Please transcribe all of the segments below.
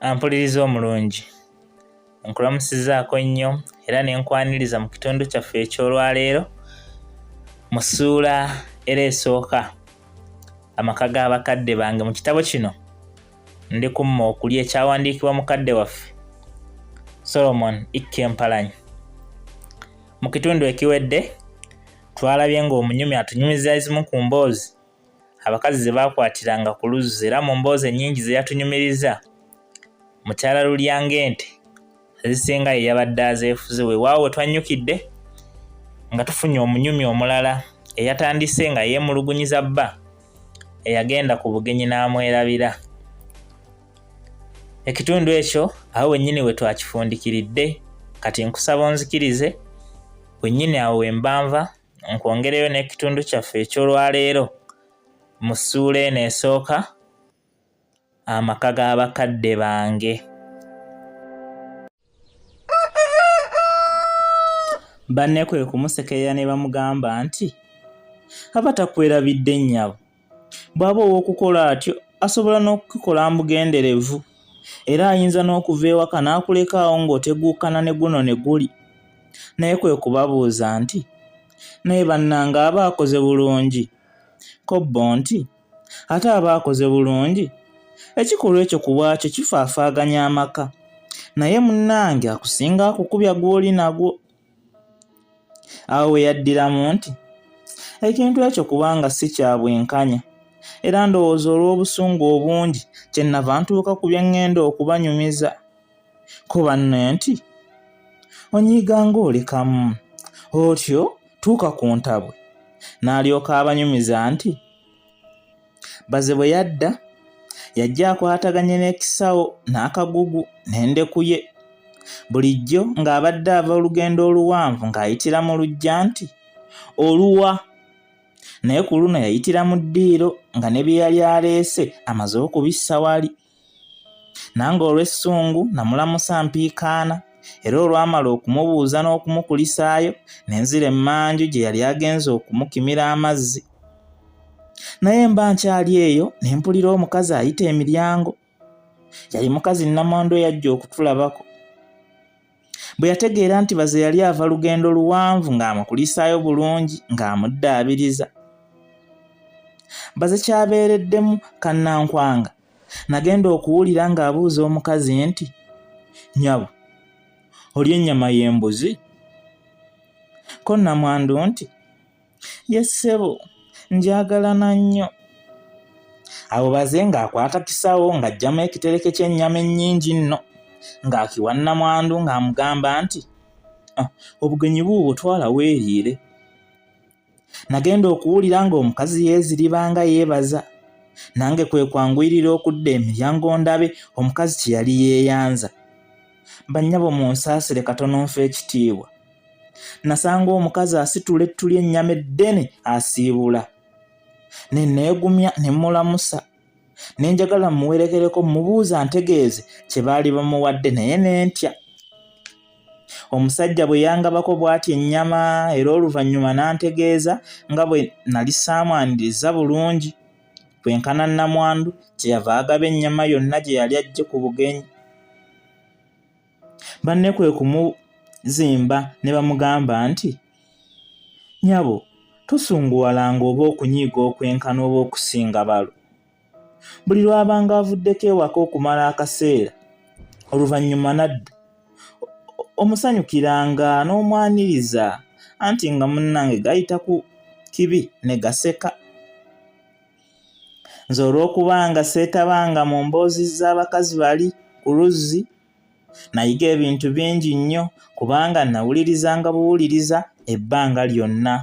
Ampuliriza omulungi, nkulamusizaako nnyo era ne nkwaniriza mu kitundu kyaffe eky'olwaleero mu ssuula era esooka amaka g'abakadde bange. Mu kitabo kino ndi kumma okulya ekyawandiikibwa mukadde waffe Solomon Ikkempalanyi. Mu kitundu ekiwedde twalabye ng'omunyumya atunyumiza ezimu ku mboozi abakazi ze baakwatiranga ku luzzi era mu mboozi ennyingi ze yatunyumiriza mukyala Lulyangente ezisinga ye yabadde azeefuze. Weewaawo we twannyukidde nga tufunye omunyumya omulala eyatandise nga yeemulugunyiza bba eyagenda ku bugenyi n'amwerabira. Ekitundu ekyo awo wennyini we twakifundikiridde. Kati nkusaba onzikirize wennyini awo we mbanva nkwongereyo n'ekitundu kyaffe eky'olwaleero mu ssuula eno esooka amaka g'abakadde bange. Banne kwe kumusekerera ne bamugamba nti, Aba takwerabidde nnyabo. Bw'aba ow'okukola atyo asobola n'okukikola mbugenderevu era ayinza n'okuva ewaka n'akuleka awo ng'oteguukana ne guno ne guli. Naye kwe kubabuuza nti, Naye bannange aba akoze bulungi? Ko bo nti, Ate aba akoze bulungi? Ekikolwa ekyo ku bwakyo kifaafaaganya amaka. Naye munnange akusinga akukubya gw'oli nagwo. Awo we yaddiramu nti, Ekintu ekyo kubanga si kya bwenkanya, era ndowooza olw'obusungu obungi kye nnava ntuuka ku bye ŋŋenda okubanyumiza. Ko banne nti, Onyiiga ng'olekamu otyo, tuuka ku ntabwe. N'alyoka abanyumiza nti, Baze bwe yadda, yajja akwataganye n'ekisawo n'akagugu n'endeku ye. Bulijjo ng'abadde ava olugendo oluwanvu ng'ayitira mu luggya nti oluwa naye ku luno yayitira mu ddiiro nga ne bye yali aleese amaze okubissa wali. Nange olw'essungu namulamusa mpiikaana era olwamala okumubuuza n'okumukulisaayo ne nzira emmanju gye yali agenze okumukimira amazzi. Naye mba nkyali eyo ne mpulira omukazi ayita emiryango. Yali mukazi nnamwandu eyajja okutulabako. Bwe yategeera nti baze yali ava lugendo luwanvu ng'amukulisaayo bulungi ng'amuddaabiriza. Baze kyabeereddemu kannankwanga nagenda okuwulira ng'abuuza omukazi nti, Nnyabo, olya ennyama y'embuzi? Ko nnamwandu nti, Ye ssebo, ngyagala na nnyo. Awo baze ng'akwata kisawo ng'aggyamu ekitereke ky'ennyama ennyingi nno ng'akiwa nnamwandu ng'amugamba nti, ah, obugenyi buubwo twala weeriire. Nagenda okuwulira ng'omukazi yeeziriba nga yeebaza. Nange kwe kwanguyirira okudda emiryango ndabe omukazi kye yali yeeyanza. Bannyabo munsaasire katono nfe ekitiibwa. Nasanga omukazi asitula ettu ly'ennyama eddene asiibula. Ne neegumya ne mmulamusa. Ne njagala mmuwerekereko mmubuuze antegeeze kye baali bamuwadde naye ne ntya. Omusajja bwe yangabako bw'ati ennyama era oluvannyuma n'antegeeza nga bwe nali saamwaniriza bulungi kwenkana nnamwandu kye yava agaba ennyama yonna gye yali aggye ku bugenyi. Banne kwe kumuzimba ne bamugamba nti, Nnyabo tosunguwalanga oba okunyiiga okwenkana oba okusinga balo. Buli lw'abanga avuddeko ewaka okumala akaseera oluvannyuma n'adda, omusanyukiranga n'omwaniriza anti nga munnange gayita ku kibi ne gaseka. Nze olw'okuba nga seetabanga mu mboozi z'abakazi bali ku luzzi, nayiga ebintu bingi nnyo kubanga nawulirizanga buwuliriza ebbanga lyonna.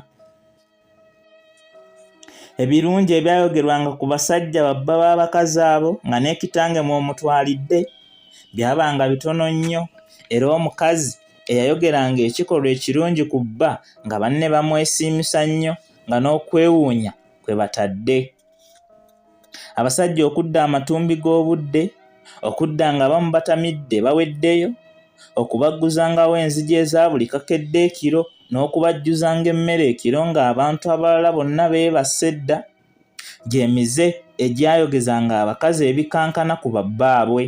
Ebirungi ebyayogerwanga ku basajja babba b'abakazi abo nga ne kitange mw'omutwalidde byabanga bitono nnyo era omukazi eyayogeranga ekikolwa ekirungi ku bba nga banne bamwesiimisa nnyo nga n'okwewuunya kwe batadde. Abasajja okudda amatumbi g'obudde, okudda nga abamu batamidde baweddeyo, okubagguzangawo enzigi eza buli kakedde ekiro n'okubajjuzanga emmere ekiro ng'abantu abalala bonna beebase dda, gy'emize egyayogezanga abakazi ebikankana ku babbaabwe.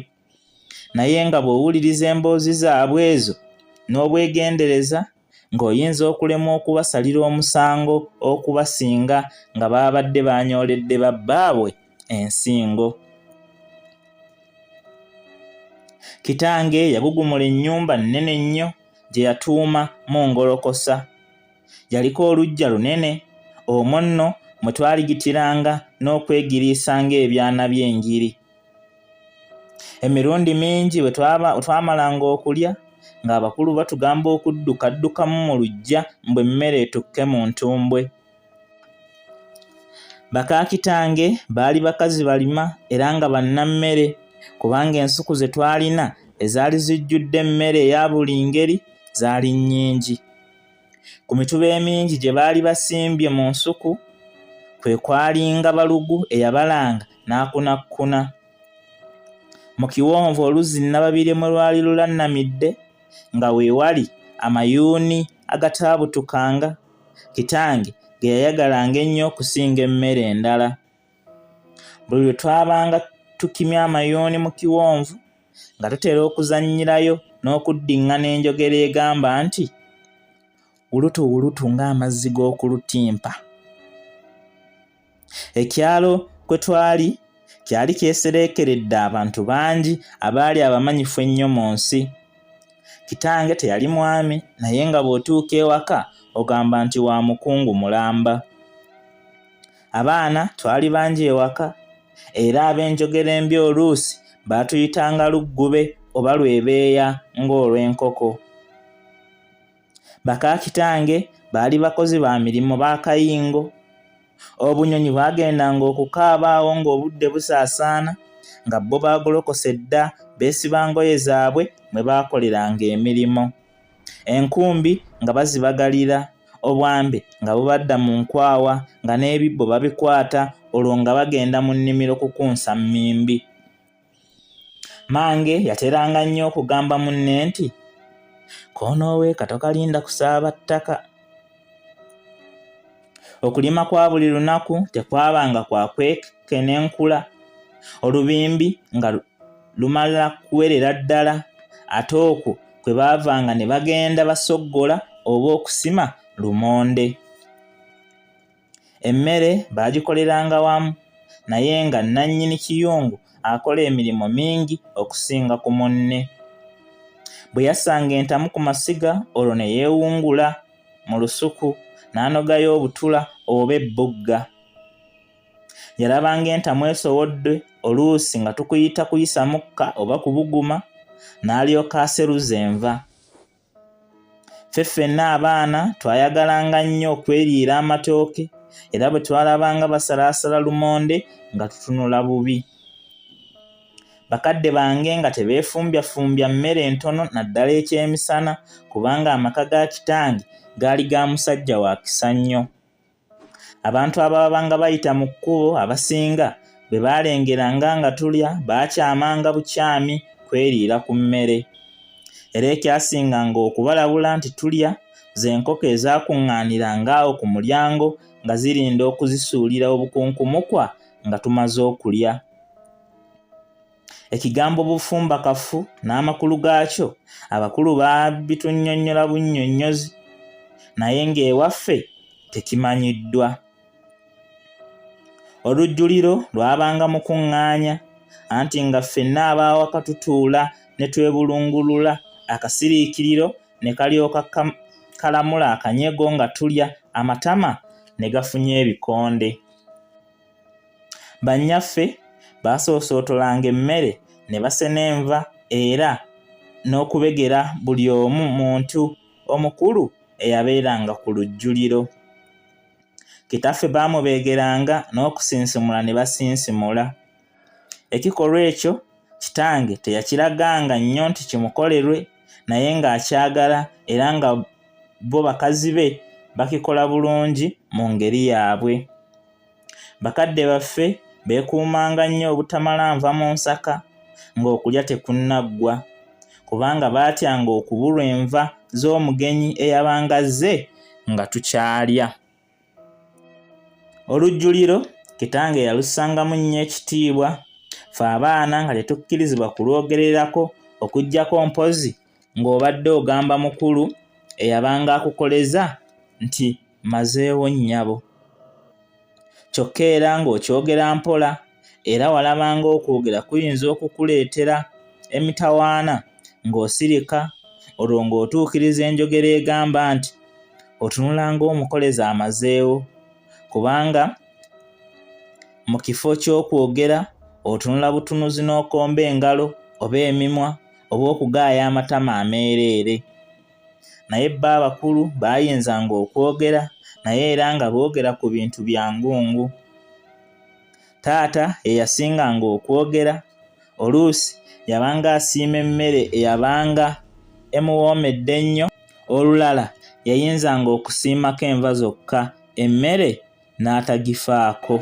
Naye nga bw'owuliriza emboozi zaabwe ezo n'obwegendereza, ng'oyinza okulemwa okubasalira omusango okubasinga nga babadde banyooledde babbaabwe ensingo. Kitange yagugumula ennyumba nnene nnyo gye yatuuma Mungolokosa. Yaliko oluggya lunene, omwo nno mwe twaligitiranga n'okwegiriisanga ebyana by'enjiri. Emirundi mingi bwe twamalanga okulya ng'abakulu batugamba okuddukaddukamu mu luggya mbu emmere etukke mu ntumbwe. Baka kitange baali bakazi balima era nga bannammere kubanga ensuku ze twalina ezaali zijjudde emmere eya buli ngeri zaali nnyingi. Ku mituba emingi gye baali basimbye mu nsuku kwe kwalinga balugu eyabalanga n'akunakkuna. Mu kiwonvu oluzzi Nnababirye mwe lwali lulannamidde nga we wali amayuuni agataabutukanga, kitange ge yayagalanga ennyo okusinga emmere endala. Buli lwe twabanga tukimye amayuuni mu kiwonvu nga tutera okuzannyirayo n'okuddiŋŋana enjogera egamba nti wulutu wulutu ng'amazzi g'oku lutimpa. Ekyalo kwe twali kyali kyesereekeredde abantu bangi abaali abamanyifu ennyo mu nsi. Kitange teyali mwami naye nga bw'otuuka ewaka ogamba nti wa mukungu mulamba. Abaana twali bangi ewaka era ab'enjogera embi oluusi baatuyitanga luggube oba lwebeeya ng'olw'enkoko. Baka kitange baali bakozi ba mirimu ba kayingo. Obunyonyi bwagendanga okukaaba awo ng'obudde busaasaana nga bo baagolokose dda beesiba ngoye zaabwe mwe baakoleranga emirimu. Enkumbi nga bazibagalira, obwambe nga bubadda mu nkwawa nga n'ebibbo babikwata olwo nga bagenda mu nnimiro kukunsa mmimbi. Mange yateranga nnyo okugamba munne nti koonooweeka tokalinda kusaaba ttaka. Okulima kwa buli lunaku tekwabanga kwa kwekenenkula, olubimbi nga lumala kuwerera ddala ate okwo kwe baavanga ne bagenda basoggola oba okusima lumonde. Emmere baagikoleranga wamu naye nga nnannyini kiyungu akola emirimu mingi okusinga ku munne. Bwe yassanga entamu ku masiga olwo ne yeewungula mu lusuku n'anogayo obutula oba ebbugga. Yalabanga entamu esowodde oluusi nga tukuyita kuyisa mukka oba kubuguma n'alyoka aseruza enva. Ffe ffenna abaana twayagalanga nnyo okweriira amatooke era bwe twalabanga basalaasala lumonde nga tutunula bubi. Bakadde bange nga tebeefumbyafumbya mmere ntono naddala ekyemisana kubanga amaka ga kitange gaali ga musajja wa kisa nnyo. Abantu abaabanga bayita mu kkubo abasinga bwe baalengeranga nga tulya baakyamanga bukyami kweriira ku mmere. Era ekyasinganga okubalabula nti tulya z'enkoko ezaakuŋŋaaniranga awo ku mulyango nga zirinda okuzisuulira obukunkumukwa nga tumaze okulya. Ekigambo bufumbakafu n'amakulu gaakyo abakulu baabitunnyonnyola bunnyonnyozi naye ng'ewaffe tekimanyiddwa. Olujjuliro lwabanga mukuŋŋaanya anti nga ffenna ab'awaka tutuula ne twebulungulula akasiriikiriro ne kalyoka kalamula akanyego nga tulya amatama ne gafunya ebikonde. Bannyaffe baasoosootolanga emmere ne basena enva era n'okubegera buli omu muntu omukulu eyabeeranga ku lujjuliro. Kitaffe baamubeegeranga n'okusinsimula ne basinsimula. Ekikolwa ekyo kitange teyakiraganga nnyo nti kimukolerwe naye ng'akyagala era nga bo bakazi be bakikola bulungi mu ngeri yaabwe. Bakadde baffe beekuumanga nnyo obutamala nva mu nsaka ng'okulya tekunnaggwa kubanga baatyanga okubulwa enva z'omugenyi eyabanga azze nga tukyalya. Olujjuliro kitange yalussangamu nnyo ekitiibwa. Ffe abaana nga tetukkirizibwa kulwogererako okuggyako mpozzi ng'obadde ogamba mukulu eyabanga akukoleza nti mazeewo nnyabo. Kyokka era ng'okyogera mpola era walabanga okwogera kuyinza okukuleetera emitawaana ng'osirika olwo ng'otuukiriza enjogera egamba nti otunula ng'omukoleza amazeewo kubanga mu kifo ky'okwogera otunula butunuzi n'okomba engalo oba emimwa oba okugaaya amatama ameereere. Naye bo abakulu baayinzanga okwogera naye era nga boogera ku bintu bya ngungu. Taata ye yasinganga okwogera. Oluusi yabanga asiima emmere eyabanga emuwoomedde ennyo, olulala yayinzanga okusiimako enva zokka emmere n'atagifaako.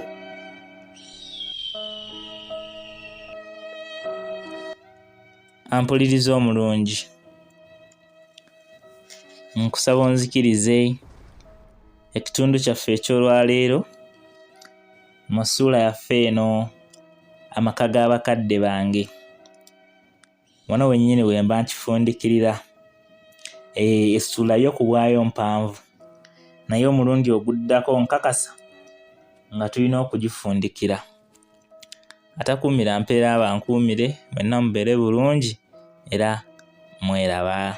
Ampuliriza omulungi, nkusaba onzikirize ekitundu kyaffe eky'olwaleero mu ssuula yaffe eno amaka g'abakadde bange. Wano wennyini wemba nkifundikirira. Eh, essuula yo ku bwayo mpanvu naye omulundi oguddako nkakasa nga tulina okugifundikira. Atakuumira mpeera abankuumire mwenna mubeere bulungi era mweraba.